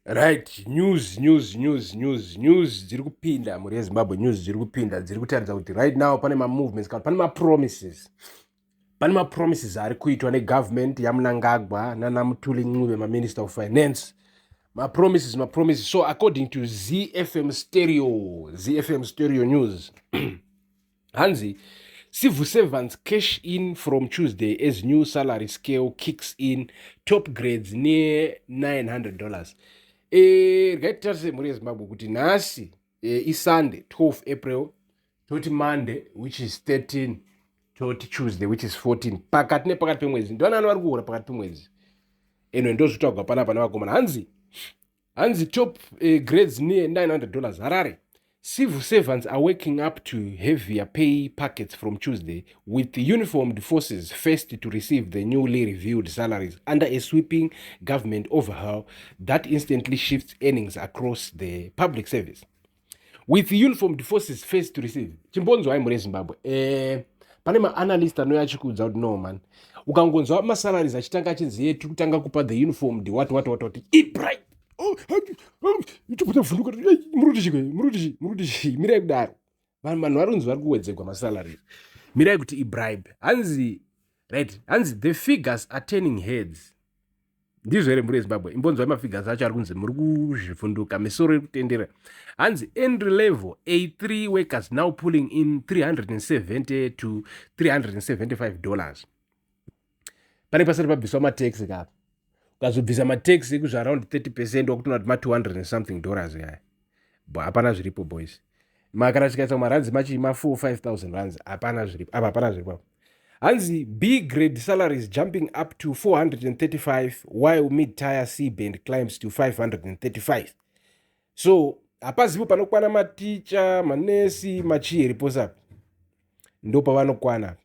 Right, news, news, news, news, news dziri kupinda mhuri yeZimbabwe. News dziri kupinda dziri kutaridza kuti right now pane mamovements kana pane mapromises, pane mapromises ari kuitwa negovernment yaMnangagwa nanaMthuli Ncube, maminister of finance. Mapromises, mapromises. So according to ZFM Stereo, ZFM Stereo News, hanzi civil servants cash in from Tuesday as new salary scale kicks in, top grades near $900. Regai titarise, mhuri yeZimbabwe, kuti nhasi iSunday 12 April, toti Monday, which is 13, toti Tuesday, which is 14. Pakati nepakati pemwedzi, ndivanani vari kuhura pakati pemwedzi? Eno ndozvitaurwa panapa nevakomana. Hanzi top grades near $900. Harare civil servants are waking up to heavier pay packets from Tuesday, with the uniformed forces first to receive the newly reviewed salaries under a sweeping government overhaul that instantly shifts earnings across the public service. With the uniformed forces first to receive. Chimbonzwai, mhuri yeZimbabwe, pane maanalyst anouya achikuudza kuti no man, ukangonzwa masalaries achitanga achinzi ye tiri kutanga kupa the uniformed what what what what, ibribe. Tobvunduka, muri kuti chii? Muri kuti chii? Muri kuti chii? Mirai kudaro. Vanhu vari kunzi vari kuwedzegwa masalaries, mirai kuti ibribe. Hanzi, right, hanzi the figures are turning heads. Ndizvo here, mhuri yeZimbabwe? Imbonzwai mafigures acho ari kunzi, muri kuzvivhunduka, misoro iri kutendera. Hanzi entry level A3 workers now pulling in 370 to $375. Pane pasati pabviswa matax kapa. Ukazobvisa matax ekuzva around 30%, wakutoona kuti ma200 and something dollars yaya bo. Hapana zviripo, boys. Makana tikaisa maranzi machi ma4 5000 rands, hapana zviripo apa, hapana zviripo apa. Hanzi B grade salaries jumping up to 435, while mid tier C band climbs to 535. So hapazivo panokwana maticha, manesi, machii posapa ndo pavanokwana.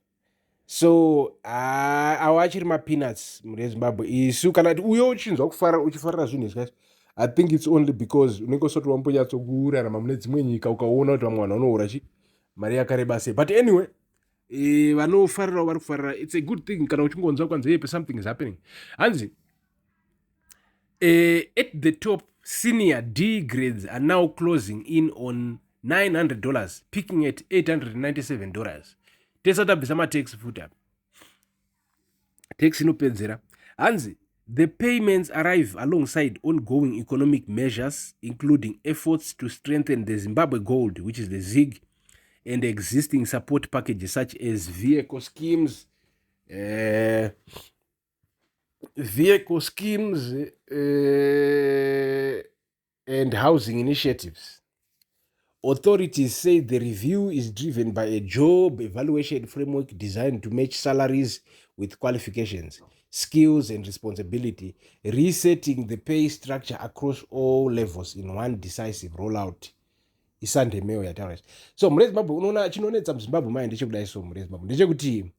So awa achiri mapeanuts, mhuri yeZimbabwe. Isu kana kuti uyo uchinzwa kufara, uchifarira zvinhu izvi, I think it's only because unenge usati wambonyatsokurarama mune dzimwe nyika, ukaona kuti vamwe vanhu vanohura chi mari yakareba sei. But anyway, vanofarirawo vari kufarira. It's a good thing kana uchingonzwa kwanzi yepe something is happening. Hanzi at the top, senior D grades are now closing in on $900, peaking at $897. Tesa tabvisa matax futi apa, tax inopedzera. Hanzi the payments arrive alongside ongoing economic measures, including efforts to strengthen the Zimbabwe gold, which is the ZiG, and existing support packages such as vehicle schemes and housing initiatives. Authorities say the review is driven by a job evaluation framework designed to match salaries with qualifications, skills and responsibility, resetting the pay structure across all levels in one decisive rollout. ISunday Mail yataura. So mhuri yeZimbabwe, unoona chinonetsa muZimbabwe mai ndechekudai. So mhuri yeZimbabwe, ndechekuti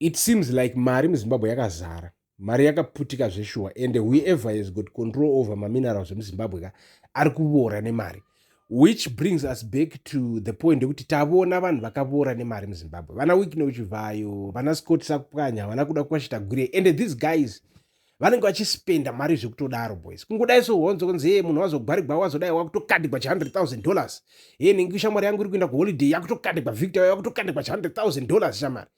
it seems like mari muZimbabwe yakazara, mari yakaputika zveshuwa, and whoever has got control over maminerals emuZimbabwe ka ari kuvora nemari, which brings us back to the point yekuti tavona vanhu vakavora nemari muZimbabwe, vana Wicknell Chivayo, vana Scott Sakupwanya, vana Kudakwashe Tagwirei. And these guys vanenge vachispenda mari zvekutodaro, boys. Kungodai so honzo kunzi ye munhu wazogwarigwa, wazodai, wakutokandigwa chi$100,000. Ye ningi shamwari yangu iri kuenda kuholiday, yakutokandigwa, Victor, yakutokandikwa chi$100,000 shamwari.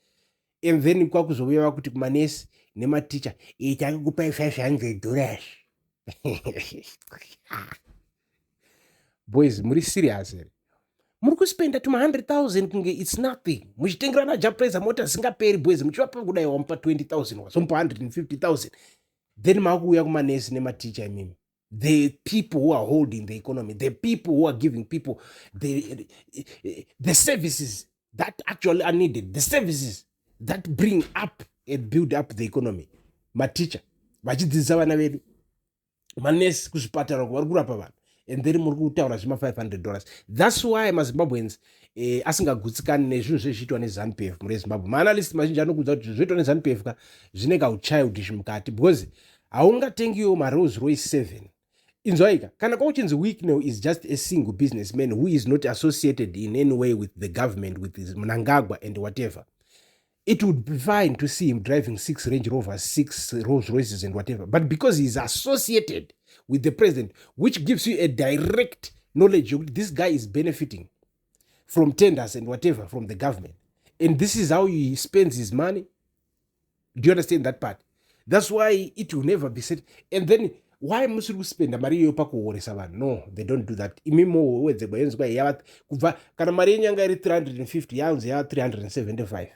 And then kwakuzouya vakuti kumanesi nematicha, takukupai $500. Boys, muri serious here? Muri kuspenda tuma 100 000 kunge it's nothing, muchitengerana Jah Prayzah mota zisingaperi, boys. Muchivapa kudai, wamupa 20 000, wazomupa 150 000, then makuuya kumanesi nematicha imimi, the people who are holding the economy, the people who are giving people the services that actually are needed, the services that bring up and build up the economy. Maticha vachidzidzisa vana vedu, manesi kuzvipatara vari kurapa vanhu, and then muri kutaura zvima $500. That's why maZimbabweans asingagutsikani nezvinhu zvezviitwa neZANU PF. Muri Zimbabwe, maanalyst mazhinji anokuudza kuti zvoitwa neZANU PF ka zvine kauchildish mukati, because haungatengiwo maRolls Royce 7. Inzwaika, kana kwauchinzi Wicknell is just a single businessman who is not associated in any way with the government, with his Mnangagwa and whatever, it would be fine to see him driving six Range Rovers, six Rolls Royces and whatever. But because he's associated with the president, which gives you a direct knowledge yokuti this guy is benefiting from tenders and whatever from the government, and this is how he spends his money. Do you understand that part? That's why it will never be said. And then why musiri kuspenda mari iyoyo pakuhoresa vanhu? No, they don't do that. Imi mowedzegwa yonzwa yava kubva kana mari yenyu yanga iri 350, yanzi yava 375,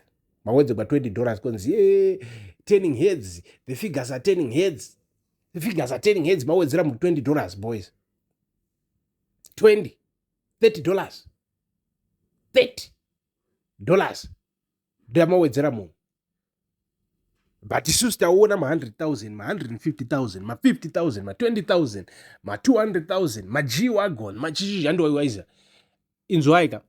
mawedzegwa $20, konzi ye turning heads, the figures are turning heads, the figures are turning heads. Mawedzera mu $20, boys, 20, $30, $30 ndoyamawedzera munhu. But isusu taona ma100 000, ma150 000, ma50 000, ma20 000, ma200 000, maG wagon, machichi handowaiwaiza. Inzwai ka,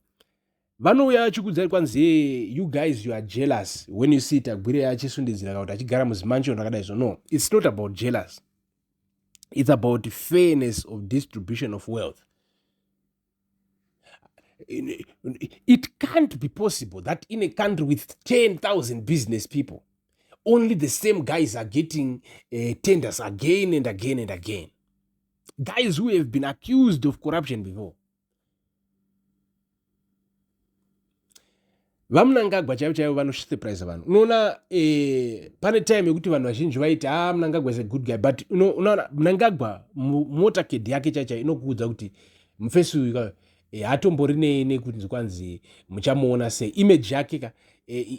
vanouya vachikuudzai kwanzi, "Hey, you guys, you are jealous when you see Tagwirei achisundidzira kana kuti achigara muzimansion rakadai." So no, it's not about jealous, it's about fairness of distribution of wealth. It can't be possible that in a country with 10,000 business people, only the same guys are getting tenders again and again and again, guys who have been accused of corruption before. VaMnangagwa chaivo chaivo vanosurprise vanhu. Unoona pane time yekuti vanhu vazhinji vaiti, "Ah, Mnangagwa is a good guy," but unoona Mnangagwa motorcade yake chaiyo chaiyo inokuudza kuti mufesi uyu hatombori nekunzi kwanzi muchamuona sei. Image yake ka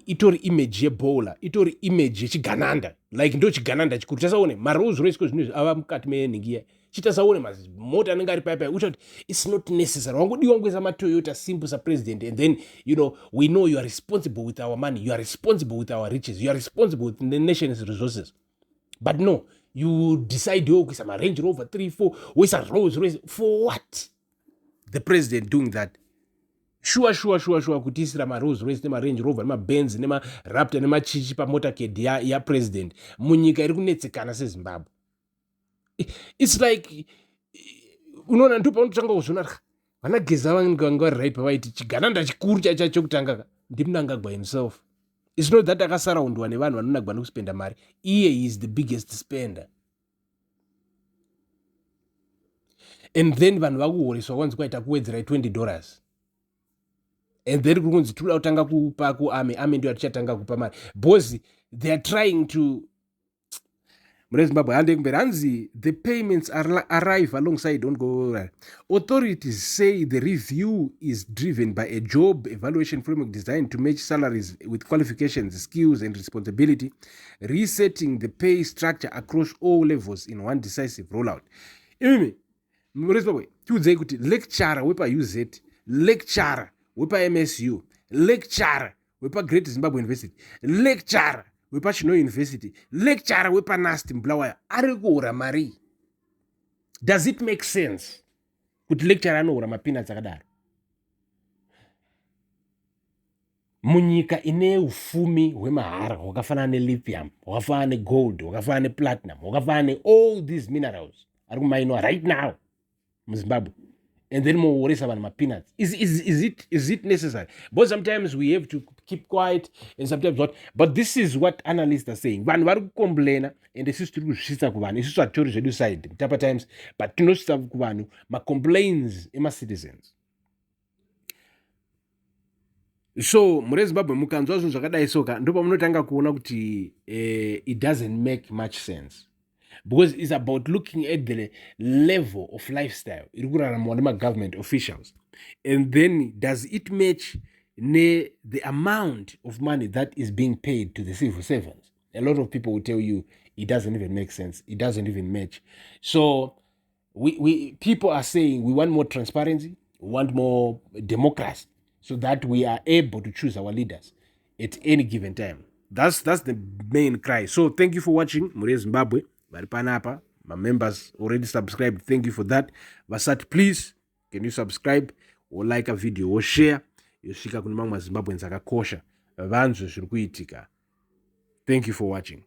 itori image yebowler, itori image yechigananda, like ndo chigananda chikuru. Tasaone maRolls Royce ko zvino izvi ava mukati menhingi iya. Chitasaone mazimota anenge ari paya paya, ucha kuti it's not necessary. Wangodiwa ngoisa maToyota simple sapresident, and then we know you are responsible with our money, you are responsible with our riches, you are responsible with the nation's resources. But no, you decide iwe kuisa maRange Rover 3, 4, woisa Rolls Royce for what? The president doing that, shuwa shuwa shuwa shuwa, kutiisira maRolls Royce nemaRange Rover nemaBenz nemaRaptor nemachichi pamotorcade yapresident ya munyika iri kunetsekana seZimbabwe, it's like, unoona, ndo paunotanga kuzviona vana Geza vange vanga vari right pavaiti chigananda chikuru chaicha chokutanga ka ndiMnangagwa himself. It's not that akasaraundwa nevanhu vanonagwa nekuspenda mari. Iye is the biggest spender, and then vanhu vakuhoreswa kwanzi kwaita kuwedzerai $20, and then kuri kunzi tinoda kutanga kupa kuarmy. Army ndiyo yatichatanga kupa mari because they are trying to. Mune Zimbabwe, handei kumberi. Hanzi the payments arrive alongside on go. Authorities say the review is driven by a job evaluation framework designed to match salaries with qualifications, skills and responsibility, resetting the pay structure across all levels in one decisive rollout. Imimi mune Zimbabwe, tiudzei kuti lecturer wepaUZ, lecturer wepaMSU, lecturer wepaGreat Zimbabwe University, lecturer wepaChino University, lecturer wepaNUST muBulawayo ari kuhora marii? Does it make sense kuti lecturer anohora mapeanuts akadaro munyika ine ufumi hwemahara hwakafanana nelithium, hwakafanana negold, hwakafanana neplatinum, hwakafanana neall these minerals ari kumainwa right now muZimbabwe, and then moworesa vanhu mapeanuts? Is it necessary? But sometimes we have to keep quiet and sometimes what, but this is what analysts are saying. Vanhu vari kucomplaina, and isusu tiri kuzvisvitsa kuvanhu. Isusu hatitori zvedu side Mutapa Times, but tinosvitsa kuvanhu macomplains emacitizens. So mure Zimbabwe, mukanzwa zvinhu zvakadai soka, ndopamunotanga kuona kuti it doesn't make much sense, because it's about looking at the level of lifestyle iri kuraramwa nemagovernment officials, and then does it match ne the amount of money that is being paid to the civil servants? A lot of people will tell you it doesn't even make sense, it doesn't even match. So we people are saying we want more transparency, we want more democracy, so that we are able to choose our leaders at any given time. That's the main cry. So thank you for watching. Mhuri yeZimbabwe vari panapa, mamembers already subscribed, thank you for that. Vasati, please can you subscribe or like a video or share, yosvika kune mamwe maZimbabweans akakosha, vanzwe zviri kuitika. Thank you for watching.